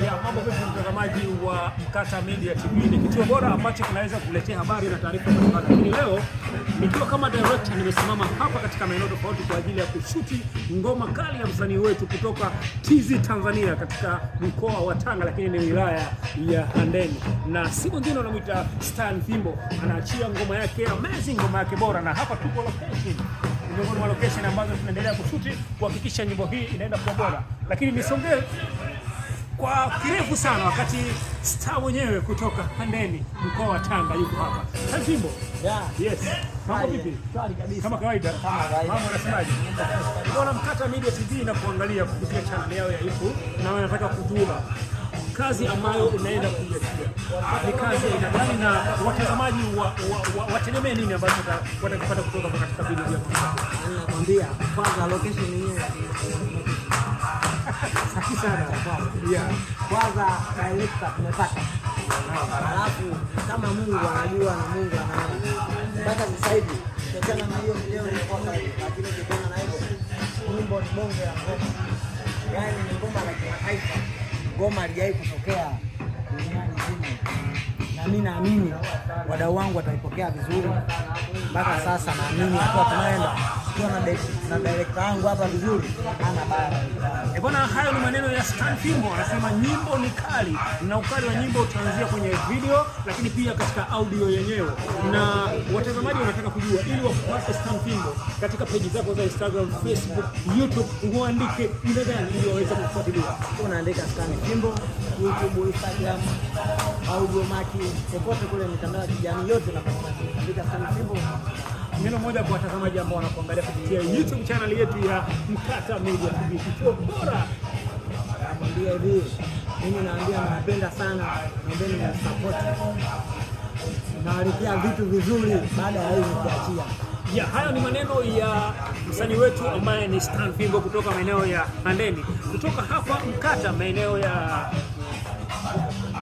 Ya mambo vipi, mtazamaji wa Mkata Media TV, ni kituo bora ambacho kinaweza kuletea habari na taarifa mbalimbali. Lakini leo nikiwa kama director nimesimama hapa katika maeneo tofauti kwa ajili ya kushuti ngoma kali ya msanii wetu kutoka TZ Tanzania katika mkoa wa Tanga, lakini ni wilaya ya Handeni, na si mwingine wanamuita Stan Fimbo, anaachia ngoma yake amazing, ngoma yake bora, na hapa tupo location ni miongoni mwa location ambazo tunaendelea kushuti kuhakikisha nyimbo hii inaenda kuwa bora, lakini nisongee kwa kirefu sana wakati star mwenyewe kutoka Handeni mkoa wa Tanga yuko hapa. Stan Fimbo. Yeah. Yes. Mambo vipi? Shwari kabisa. Kama kawaida. Kama kawaida. Mambo unasemaje? Bwana Mkata Media TV na kuangalia kupitia channel yao ya YouTube na wanataka kujua kazi ambayo unaenda kuiachia ni kazi ya aina gani na watazamaji wategemee nini ambacho watakipata kutoka katika video yako. Nakwambia kwanza location yenyewe Safi sana. Yeah. kwanza director tumepata, alafu kama Mungu anajua na Mungu anaona. Mpaka sasa hivi ukiachana na hiyo video ilikuwa kali, lakini ukiachana na hivyo wimbo ni bonge la ngoma, yaani ni ngoma la kimataifa, ngoma halijawahi kutokea duniani nzima, na mimi naamini wadau wangu wataipokea vizuri. Mpaka sasa naamini hatua tunaenda tukiwa na director wangu hapa vizuri, ana baya. E bwana, hayo ni maneno ya Stan Fimbo, anasema nyimbo ni kali na ukali wa nyimbo utaanzia kwenye video, lakini pia katika audio yenyewe. Na watazamaji wanataka kujua ili wakupate Stan Fimbo katika peji zako za Instagram, Facebook, YouTube, uandike jina gani ili waweze kufuatilia. Unaandika Stan Fimbo YouTube, Instagram, Audiomack, popote kule mitandao ya kijamii yote napatikana. Andika Stan Fimbo. Neno moja kwa watazamaji ambao wanakuangalia kupitia YouTube channel yetu ya Mkata Media TV, kituo bora. Nakwambia hivi, mimi naambia nawapenda sana, naombeni mnisupport. Nawaletea vitu vizuri baada ya hivi kuachia. Ya, hayo ni maneno ya msanii wetu ambaye ni Stan Fimbo kutoka maeneo ya Handeni, kutoka hapa Mkata, maeneo ya